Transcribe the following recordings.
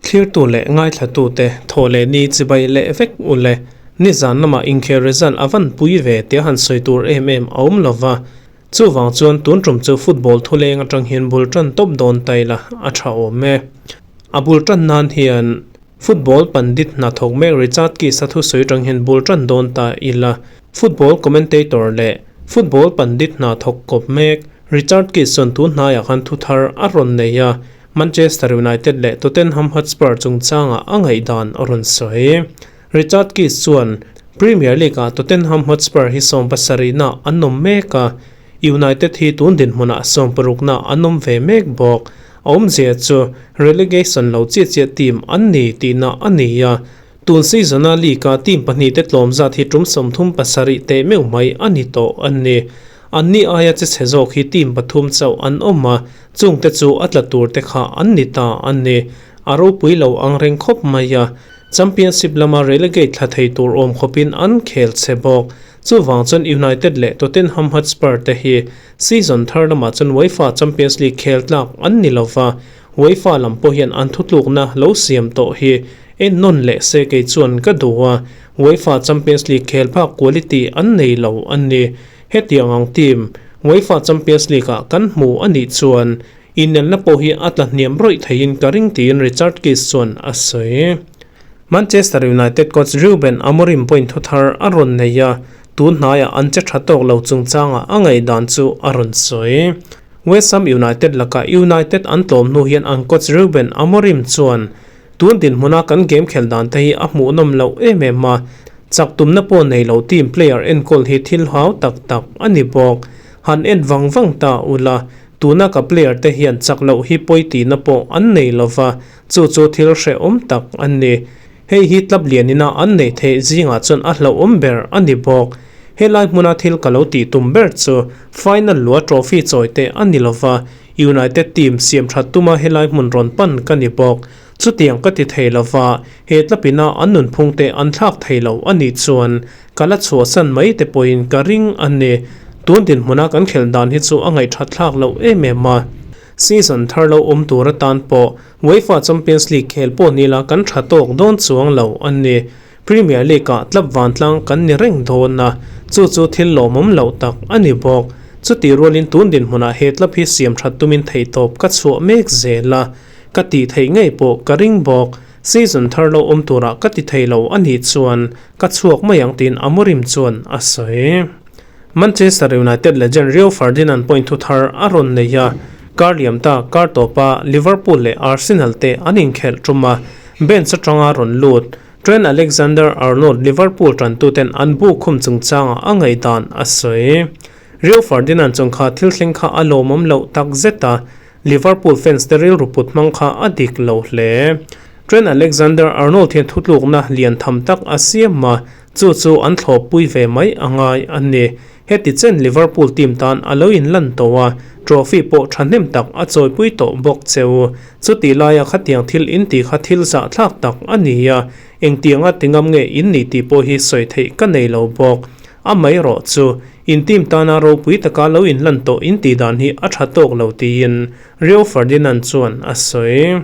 Thlirtu leh ngaithlatute thaw leh ni chibai leh vek u le. Nizan lamah inkhel result a van pui ve tia han sawi tur em em a awm lova. Chuvang chuan tun tum chu football thuleng atang hian bul tan tawp dawn ta ila a tha awm e. A bul tan nan hian football pandit hna thawk mek Richard Keys a thusawi atang hian bul tan dawn ta ila. Football commentator leh football pandit hna thawk kawp mek Richard Keys chuan tun hnaiah khan thu thar a rawn nei a, Manchester United leh Tottenham Hotspur chungchangah a ngaihdan a rawn sawi. Richard Keys chuan Premier League-ah Tottenham Hotspur hi sawmpasarihna an awm mek a, United hi tun dinhmunah sawmparukna an awm ve mek bawk. A awmzia chu relegation lo chiah chiah team an ni tihna a ni a, tun season-a league-a team pahnihte tlawm zat hi tum 37 teh meuh mai a ni tawh a ni. Anni aia che chhe zawk hi team pathum chauh an awm a, chungte chu a tla turte kha an ni ta a ni. A ropui lo ang reng khawp mai a. Championship lama relegate thla thei tur awm khawpin an khel che bawk. Chuvang chuan United leh Tottenham Hotspur te hi season thar lamah chuan UEFA Champions League khel tlak an ni lova, UEFA lam pawh hian an thutlukna lo siam tawh hi en nawn leh se kei chuan ka duh a, UEFA Champions League khel phak quality an nei lo a ni. Hetiang ang team UEFA Champions League ah kan hmu a nih chuan Inelna pawh hi a tla hniam rawih theiin ka ring tiin Richard Keys chuan a sawi. Manchester United coach Ruben Amorim pawhin thu thar a rawn nei a, tun hnaiah an che tha tawk lo chungchangah a ngaihdan chu a rawn sawi. West Ham United lakah United an tlawm hnu hian an coach Ruben Amorim chuan, Tun dinhmuna kan game khelh dan te hi a hmuhnawm loh em em a, chak tumna pawh nei lo team player enkawl hi thil hau tak tak a ni bawk. Han en vang vang ta ula, Tuna ka player te hian chak loh hi pawi tihna pawh an nei lova, chu chu thil hrehawm tak a ni. Hei hi club lianina an neih theih zingah chuan a hlauhawm ber a ni bawk. Helai hmuna thil ka lo tih tum ber chu final lua trophy chawi te a ni lova, United team siam that tuma helai hmun rawn pan ka ni bawk. Chutiang ka ti thei lova, he club ina an nunphung te an thlak thei lo a nih chuan Ka la chhuahsan mai te pawhin ka ring a ni. Tun dinhmuna kan khelh dan hi chu a ngaihthat thlak loh em em a. Season thar lo awm tur atan pawh UEFA Champions League khel pawh ni la kan tha tawk dawn chuang lo a ni. Premier League-ah club vantlang kan ni reng dawn a, chu chu thil lawmawm loh tak a ni bawk. Chutih rualin tun dinhmunah he club hi siam that tumin theihtawp ka chhuah mek zel a, ka tih theih ngei pawh ka ring bawk. Season thar lo awm turah ka ti thei lo a nih chuan ka chhuak mai ang tiin Amorim chuan a sawi. Manchester United legend Rio Ferdinand pawhin thu thar a rawn nei a, kar liam ta kar tawpa Liverpool leh Arsenal te an inkhelh tum a, bench atanga rawn lut Trent Alexander-Arnold Liverpool tantuten an bu khum chungchangah a ngaihdan a sawi. Rio Ferdinand chuan kha thil thleng kha a lawmawm loh tak zet a, Liverpool fans te rilru put hmang kha a dik lo hle. Trent Alexander-Arnold hian thutlukna lian tham tak a siam a, chu chu an thlawppui ve mai a ngai a ni. Heti chen Liverpool team tan a lo inlan tawh a, trophy pawh thahnem tak a chawipui tawh bawk cheu. Chutih laia khatiang thil in tih kha thil zahthlak tak a ni a, engtianga ti ngam nge in nih tih pawh hi sawi theih ka nei lo bawk. Amaherawh chu, in team tana ropui taka lo inlan tawh in tih dan hi a tha tawk lo tiin Rio Ferdinand chuan a sawi.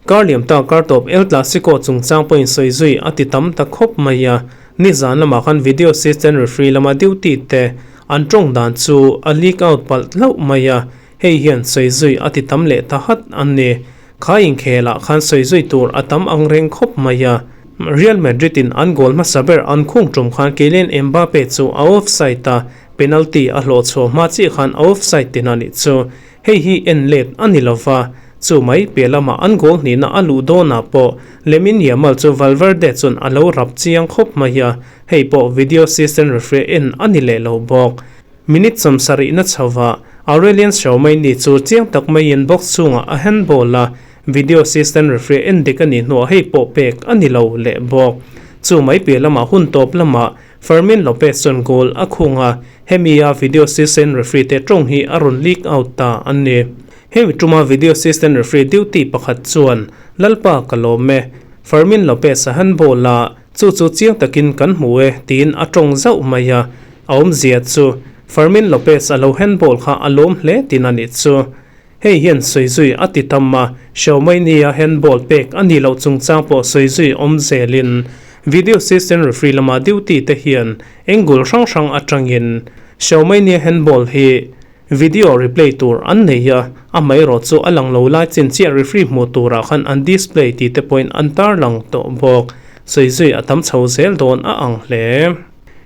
Kar liam ta kar tawp El Clasico chungchang pawhin sawi zui a ti tam ta khawp mai a, nizan lamah khan video assistant referee lama duty te an tawng dan chu a leak out palh hlauh mai a, hei hian sawi zui a ti tam leh ta hat a ni. Kha inkhelah khan sawi zui tur a tam ang reng khawp mai a, Real Madrid in an goal hmasa ber an khung tum khan Kylian Mbappe chu a offside a, penalty a hlawh chhuah hma chiah khan a offside tin a nih chu. Hei hi en let a ni lova, chu mai piah lamah an goal hnihna a luh dawnah pawh Lamine Yamal chu Valverde chuan a lo rap chiang khawp mai a, hei pawh video assistant referee en a ni leh lo bawk. Minute 70 na chhovah Aurelien Tchouameni chu chiang tak maiin box chhungah a handball a, Video assistant referee en dik a nih hnuah hei pawh pek a ni lo leh bawk. Chu mai piah lamah hun tawp lamah Fermin Lopez chuan goal a khung a, hemi a video assistant referee te tawng hi a rawn leak out ta a ni. Hemi tuma video assistant referee duty pakhat chuan, Lalpa ka lawm e, Fermin Lopez a handball a, chu chu chiang takin kan hmu e, tiin a tawng zauh mai a. A awmzia chu. Fermin Lopez a lo handball kha a lawm hle tin a nih chu. Hei hian sawi zui a ti tam a, Xiaomei-nia handball pek a nih loh chungchang pawh sawi zui awm zelin video assistant referee lama duty te hian angle hrang hrang atangin Xiaomei-nia handball hi video replay tur an nei a, amaherawh chu a lang lo lai chin chiah referee hmuh turah khan an display tih te pawhin an tarlang tawh bawk. Sawi zui a tam chho zel dawn a ang hle.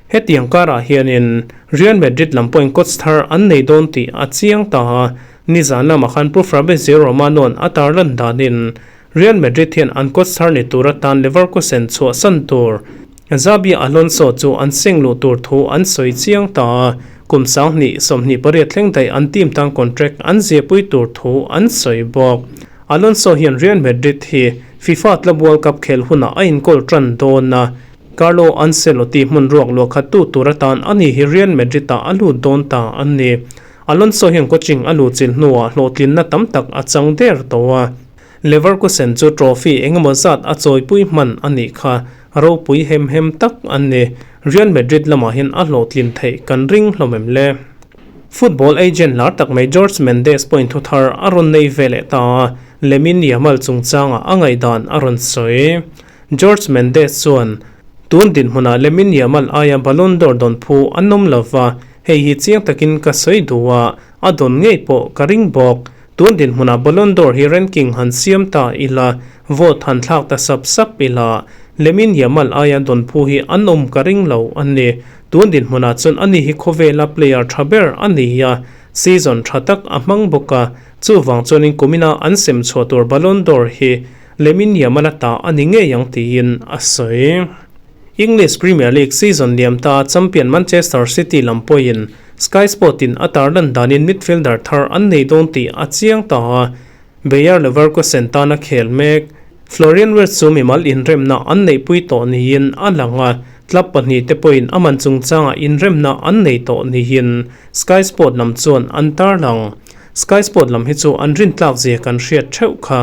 Hetiang karah hianin Real Madrid lam pawhin coach thar an nei dawn tih a chiang ta a, nizan lamah khan Pu Fabrizio Romano-a'n a tarlan danin Real Madrid hian an coach thar ni tur atan Leverkusen chhuahsan tur Xabi Alonso chu an seng luh tur thu an sawi chiang ta a, kum 20 28 thleng daih an team tan contract an ziahpui tur thu an sawi bawk. Alonso hian Real Madrid hi FIFA Club World Cup khel hunah a inkawl tan dawn a, Carlo Ancelotti hmun ruak luah khat tu tur atan a ni hi Real Madrid-ah a lut dawn ta a ni. Alonso hian coaching a luh chilh hnuah hlawhtlinna tam tak a chang der tawh a. Leverkusen chu trophy engemaw zat a chawipui hman a nih kha ropui hem hem tak a ni. Real Madrid lamah hian a hlawhtlin theih kan ring hlawm em le? Football agent lar tak mai Jorge Mendes pawhin thu thar a rawn nei ve leh ta a, Lamine Yamal chungchangah a ngaihdan a rawn sawi. Jorge Mendes chuan, Tun dinhmunah Lamine Yamal aia Ballon d'Or dawn phu an awm lo va, hei hi chiang takin ka sawi duh a, a dawn ngei pawh ka ring bawk. Tun dinhmunah Ballon d'Or hi ranking han siam ta ila, vote han thlak ta sap sap ila, Lamine Yamal aia dawn phu hi an awm ka ring lo a ni. Tun dinhmunah chuan ani hi khawvela player tha ber a ni a, season tha tak a hmang bawk a, chuvang chuanin kumina an sem chhuah tur Ballon d'Or hi Lamine Yamal a ta a ni ngei ang tiin a sawi. English Premier League season liam ta champion Manchester City lam pawhin Sky Sport in a tarlan danin midfielder thar an nei dawn tih a chiang ta a, Bayer Leverkusen tana khel mek Florian Wirtz chu mimal inremna an neihpui tawh niin a lang a, club pahnihte pawhin a man chungchangah inremna an nei tawh niin Sky Sport lam chuan an tarlang. Sky Sport lam hi chu an rintlak zia kan hriat theuh kha.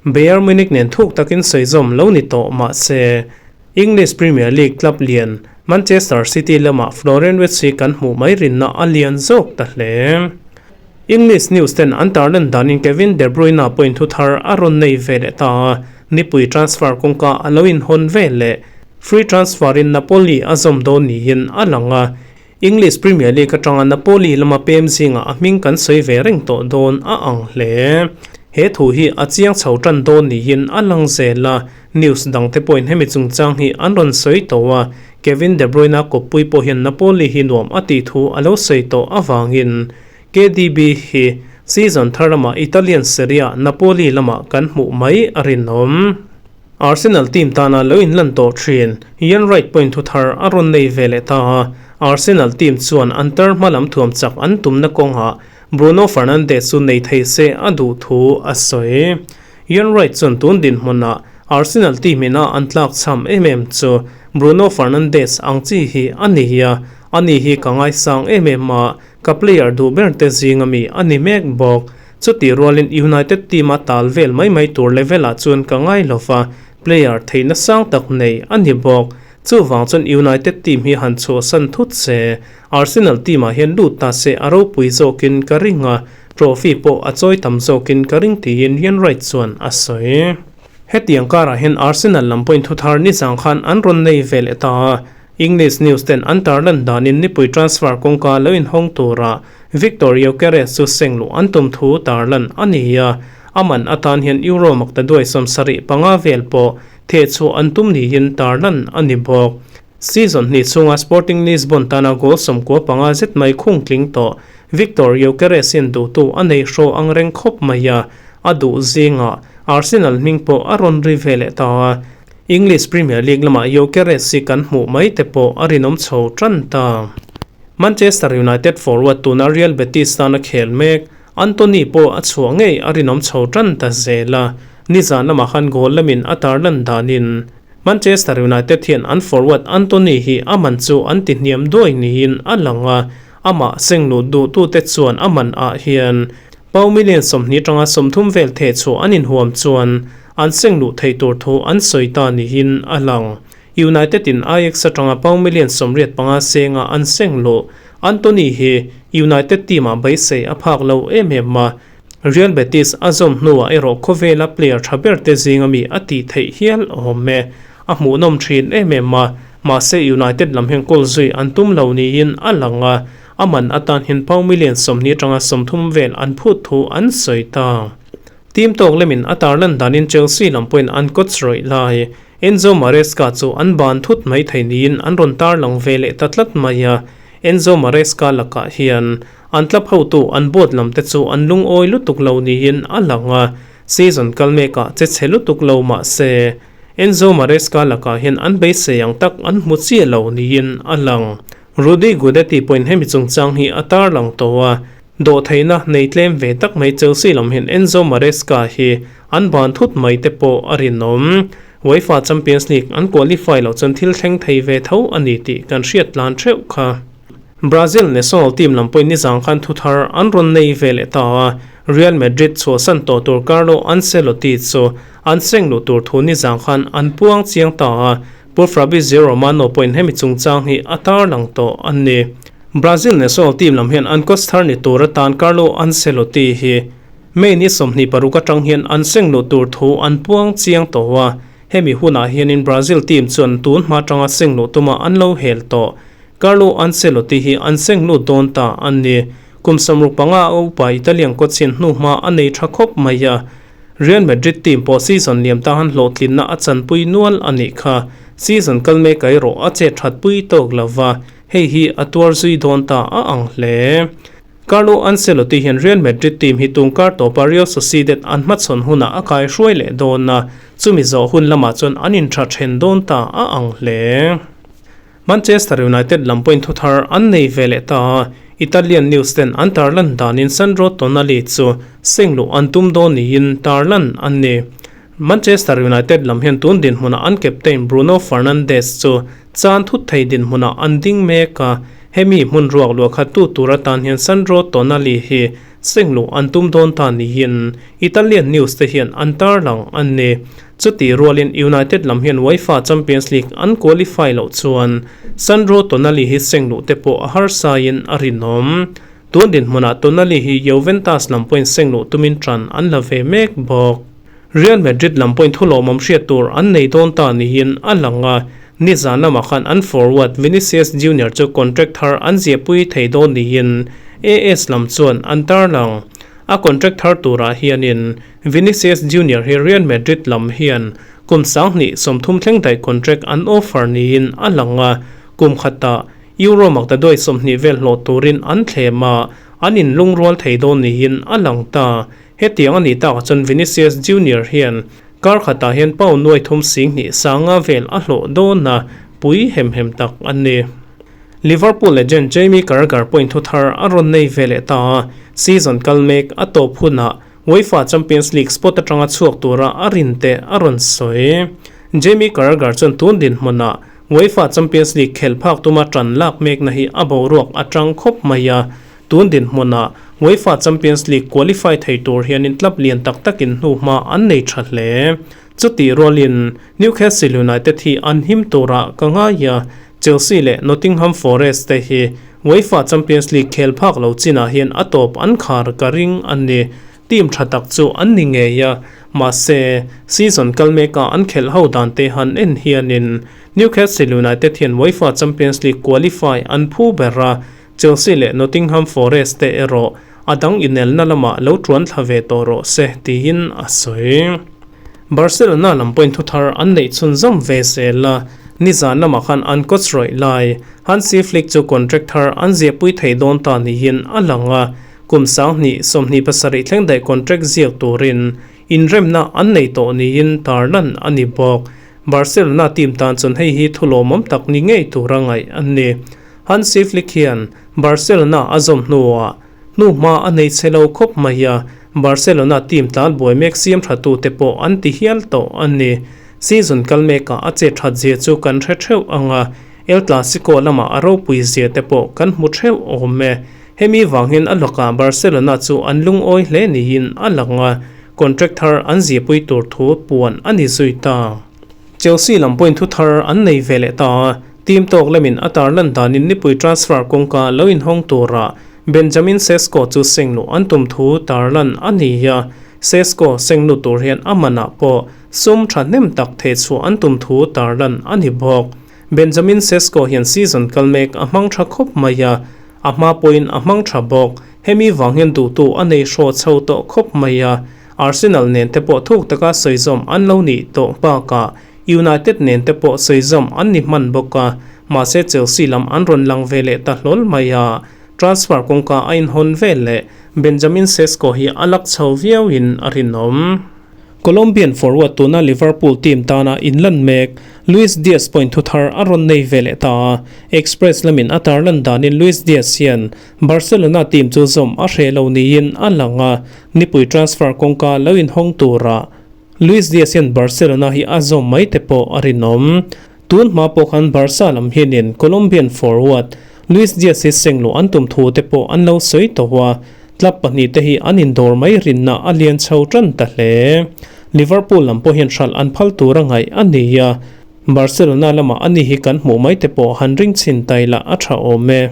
Bayern Munich nen thuk takin sawi zawm lo ni tawh mah se, English Premier League club lian Manchester City lamah Florian Wirtz hi kan hmuh mai rinna a lian zawk ta hle. English news ten an tarlan danin Kevin De Bruyne pawhin thu thar a rawn nei ve leh ta a, nipui transfer kawngka a lo inhawn ve leh. Free transfer in Napoli a zawm dawn niin a lang a, English Premier League atanga Napoli lama pem zingah a hming kan sawi ve reng tawh dawn a ang hle. He thu hi a chiang chho tan dawn niin a lang zel a, news dangte pawhin hemi chungchang hi an rawn sawi tawh a, Kevin De Bruyne kawppui pawh hian Napoli hi nuam a tih thu a lo sawi tawh avangin KDB hi season thar lamah Italian Serie A Napoli lamah kan hmuh mai a rinawm. Arsenal team tana lo inlan tawh thin Ian Wright pawhin thu thar a rawn nei ve leh ta a, Arsenal team chuan an tar hma lam thuam chak an tumna kawngah Bruno Fernandes chu nei thei se a duh thu a sawi. Ian Wright chuan tun dinhmunah Arsenal team ina an tlak cham em em chu Bruno Fernandes ang chi hi a ni a, ani hi ka ngaisang em em a, Ka player duh ber te zing ami a ni mek bawk. Chutih rualin United team a tal vel mai mai tur level ah chuan ka ngai lo va, player theihna sang tak nei a ni bawk. Chuvang chuan United team hi han chhuahsan thut se, Arsenal team ah hian lut ta se a ropui zawkin ka ring a, trophy pawh a chawi tam zawkin ka ring tiin Ian Wright chuan a sawi. Hetiang karah hian Arsenal lam pawhin thuthar nizang khan an rawn nei ve leh ta a, English news ten an tarlan danin nipui transfer kawngka lo inhawng tura Viktor Gyokeres chu seng luh an tum thu tarlan a ni a, a man atan hian Euro makta duai 75 vel pawh thehchhuah an tum niin tarlan a ni bawk. Season hnih chhunga Sporting Lisbon tana goal 95 zet mai khung tling tawh Viktor Gyokeres hian duhtu a nei hraw ang reng khawp mai a, a duh zingah Arsenal hming pawh a rawn ri ve leh ta a. English Premier League lamah Gyokeres hi kan hmuh mai te pawh a rinawm chho tan ta. Manchester United forward tuna Real Betis tana khel mek Antony pawh a chhuah ngei a rinawm chho tan ta zel a, nizan lamah khan goal lamin a tarlan danin Manchester United hian an forward Antony hi a man chu an ti hniam duai niin a lang a, amah seng lut duhtute chuan a man ah hian pau million 20 tanga 30 vel theh chhuah an inhuam chuan an seng luh theih tur thu an sawi ta niin a lang. United in Ajax atanga pound million 85 senga an seng luh. Antony hi United team-ah beisei a phak lo em em a, Real Betis a zawm hnuah erawh khawvela player tha ber te zinga mi a tih theih hial awm e. A hmuhnawm thin em em a, mahse United lam hian goal zui an tum lo niin a lang a, a man atan hian pound million 20 atanga 30 vel an phut thu an sawi ta. Team tawk lemin a tarlan danin Chelsea lam pawhin an coach rawih lai Enzo Maresca chu an ban thut mai thei niin an rawn tarlang ve leh ta tlat mai a, Enzo Maresca lakah hian An club hotu an board lam te chu an lungawi lutuk lo niin a lang a, season kal mekah che chhe lutuk lo mah se Enzo Maresca lakah hian an beisei ang tak an hmu chiah lo niin a lang. Rudy Guidetti pawhin hemi chungchang hi a tarlang tawh a, dawhtheihna nei tlem ve tak mai Chelsea lam hian Enzo Maresca hi an ban thut mai te pawh a rinawm. UEFA Champions League an qualify loh chuan thil thleng thei ve tho a ni tih kan hriat tlan theuh kha. Brazil national team lam pawhin nizang khan thuthar an rawn nei ve leh ta a, Real Madrid chhuahsan tawh tur Carlo Ancelotti chu an seng luh tur thu nizang khan an puang chiang ta a, Pu Fabrizio Romano pawhin hemi chungchang hi a tarlang tawh a ni. Brazil national team lam hian an coach thar ni tur atan Carlo Ancelotti hi May ni 26 atang hian an seng luh tur thu an puang chiang tawh a, hemi hunah hianin Brazil team chuan tun hma atanga seng luh tuma an lo hel tawh. Carlo Ancelotti hi an seng lut dawn ta a ni. Kum 65 a upa Italian coach-in hnuhma a nei tha khawp mai a. Real Madrid team pawh season liam ta han hlawhtlinna a chanpui nual a nih kha. Season kal mek erawh a chet thatpui tawk lo va, hei hi a tuar zui dawn ta a ang hle. Carlo Ancelotti hian Real Madrid team hi tun kar tawpa Real Sociedad an hmachhawn hunah a kaihruai leh dawn a, chumi zawh hun lamah chuan an intha then dawn ta a ang hle. Manchester United lam pawhin thuthar an nei ve leh ta a, Italian news ten an tarlan danin Sandro Tonali chu seng luh an tum dawn niin tarlan an ni. Manchester United lam hian tun dinhmunah an captain Bruno Fernandes chu chan thut thei dinhmunah an ding mek a, hemi hmun ruak luah khat tu tur atan hian Sandro Tonali hi seng luh an tum dawn ta niin Italian news te hian an tarlang an ni. Chutih rualin United lam hian UEFA Champions League an qualify loh chuan Sandro Tonali hi seng luh te pawh a harsain a rinawm. Tun dinhmunah Tonali hi Juventus lam pawhin seng luh tumin tan an la ve mek bawk. Real Madrid lam pawhin thulawmawm hriat tur an nei dawn ta niin a lang a, nizan lamah khan an forward Vinicius Junior chu contract thar an ziahpui thei dawn niin AS lam chuan an tarlang. A contract thar turah hianin Vinicius Junior hi Real Madrid lam hian kum 2030 thleng daih contract an offer niin a lang a, kum khatah Euro maktaduai 20 vel hlawh turin an thlem a, an inlungrual thei dawn niin a lang ta. Hetiang a nih takah chuan Vinicius Junior hian kar khatah hian pound nuai thum 20 sanga vel a hlawh dawn a, pui hem hem tak a ni. Liverpool legend Jamie Carragher pawhin thuthar a rawn nei ve leh ta a, season kal mek a tawp hunah UEFA Champions League spot atanga chhuak tura a rin te a rawn sawi. Jamie Carragher chuan tun dinhmunah UEFA Champions League khelh phak tuma tan lak mekna hi a boruak a tang khawp mai a, tun dinhmunah UEFA Champions League qualify thei tur hianin club lian tak takin hnuhma an nei tha hle. Chutih rualin Newcastle United hi an him turah ka ngai a, Chelsea leh Nottingham Forest te hi UEFA Champions League khel phak lo chinah hian a tawp an khar ka ring a ni. Team tha tak chu an ni ngei a, mahse season kal meka an khelh ho dan te han en hianin Newcastle United hian UEFA Champions League qualify an phu ber a, Chelsea leh Nottingham Forest te erawh a dang inelna lamah lo tuan thla ve tawh rawh se tiin a sawi. Barcelona lam pawhin thuthar an neih chhunzawm ve zel a, nizan lamah khan an coach rawih lai Hansi Flick chu contract thar an ziahpui thei dawn ta niin a lang a, kum 2027 thleng daih contract ziak turin inremna an nei tawh niin tarlan a ni bawk. Barcelona team tan chuan hei hi thulawmawm tak ni ngei tura ngaih a ni. Hansi Flick hian Barcelona a zawm hnuah hnuhma a nei chhe lo khawp mai a, Barcelona team tlan buai mek siam thatute pawh an ti hial tawh a ni. Season kal mekah a che that zia chu kan hre theuh ang a, El Clasico lamah a ropui zia te pawh kan hmu theuh awm e. Hemi vangin a lakah Barcelona chu an lungawi hle niin a lang a, contract thar an ziahpui tur thu puan a ni zui ta. Chelsea lam pawhin thu thar an nei ve leh ta a. Team tawk lamin a tarlan danin nipui transfer kawngka lo inhawng tura Benjamin Sesko chu sengluh an tum thu tarlan a ni a, Sesko senglut tur hian a manah pawh sum thahnem tak thehchhuah an tum thu tarlan a ni bawk. Benjamin Sesko hian season kal mek a hmang tha khawp mai a, a hma pawhin a hmang tha bawk. Hemi vang hian duhtu a nei hraw chho tawh khawp mai a, Arsenal nen te pawh thuk taka sawizawm an lo nih tawh bakah United nen te pawh sawizawm an ni hman bawk a, mahse Chelsea lam an rawn lang ve leh ta hlawl mai a, transfer kawngka a inhawn vel leh Benjamin Sesko hi a lak chho viauin a rinawm. Colombian forward tuna Liverpool team tana inlan mek Luis Diaz pawhin thu thar a rawn nei ve leh ta a, Express lamin a tarlan danin Luis Diaz hian Barcelona team chu zawm a hreh lo niin a lang a, nipui transfer kawngka lo inhawng tura Luis Diaz hian Barcelona hi a zawm mai te pawh a rinawm. Tun hma pawh khan Barca lam hianin Colombian forward Luis Diaz hi sengluh an tum thu te pawh an lo sawi tawh a, Club pahnihte hi an indawr mai rinna a lian chho tan ta hle. Liverpool lam pawh hian hralh an phal tur a ngaih a ni a, Barcelona lamah a ni hi kan hmuh mai te pawh han ring chhin tai lah a tha awm e.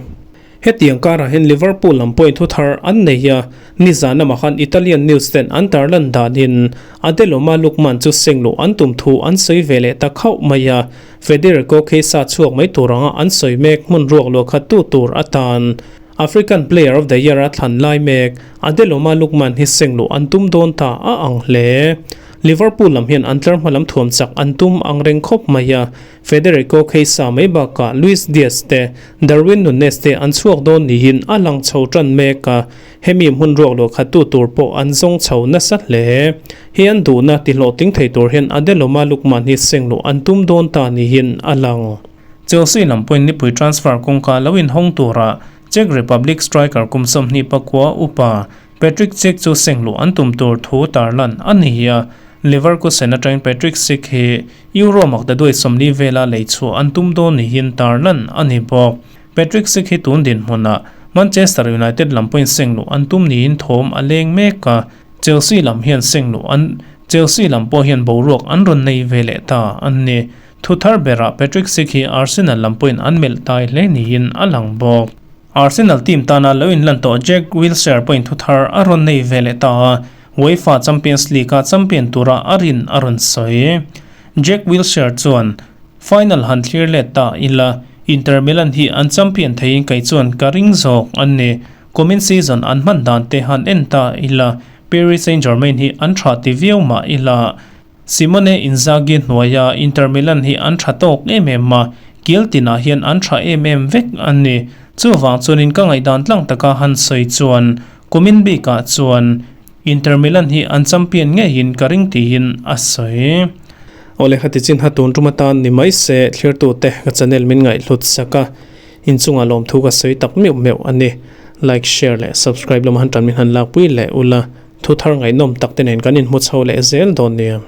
Hetiang karah hian Liverpool lam pawhin thu thar an nei a, nizan lamah khan Italian news ten an tarlan danin Adeloma Lookman chu sengluh an tum thu an sawi ve leh ta khauh mai a, Federico Chiesa chhuak mai tur anga an sawi mek hmun ruak luah khat tu tur atan African Player of the Year a thlan lai mek Adeloma Lookman hi sengluh an tum dawn ta a ang hle. Liverpool lam hian an tlar hma lam thuam chak an tum ang reng khawp mai a, Federico Chiesa mai bakah Luis Diaz te, Darwin Nunez te an chhuak dawn niin a lang chho tan mek a, hemi hmun ruak luah khat tu tur pawh an zawng chho nasa hle. Hei an duhna tihlawhtling thei tur hian Adeloma Lookman hi sengluh an tum dawn ta niin a lang. Chelsea lam pawhin nipui transfer kawngka lo inhawng tura Czech Republic striker kum 24 upa Patrik Schick chu sengluh an tum tur thu tarlan a ni a, Leverkusen atangin Patrik Schick hi Euro maktaduai 40 vela lei chhuah an tum dawn niin tarlan a ni bawk. Patrik Schick hi tun dinhmunah Manchester United lam pawhin sengluh an tum niin thawm a leng mek a, Chelsea lam hian sengluh an Chelsea lam pawh hian boruak an rawn nei ve leh ta a ni. Thu thar berah Patrick Schick hi Arsenal lam pawhin an melh tai hle niin a lang bawk. Arsenal team tana lo inlan tawh Jack Wilshere pawhin thu thar a rawn nei ve leh ta a, UEFA Champions League-a champion tura a rin a rawn sawi. Jack Wilshere chuan, Final han thlir let ta ila, Inter Milan hi an champion theiin kei chuan ka ring zawk a ni. Kumin season an hman dan te han en ta ila, Paris Saint-Germain hi an tha ti viau mah ila, Simone Inzaghi hnuaia Inter Milan hi an tha tawk em em a, kil tinah hian an tha em em vek a ni. Chuvang chuanin ka ngaihdan tlang taka han sawi chuan kumin bikah chuan Inter Milan hi an champion ngeiin ka ring tiin a sawi. Awle khati chin ha tun tum atan ni mai se thlirtute ka channel min ngaihhlut sak a, inchungah lawmthu ka sawi tak meuh meuh a ni. Like, share leh subscribe lama han tan min han lakpui leh ula. Thu thar ngaihnawm tak te nen kan inhmu chho leh zel dawn nia.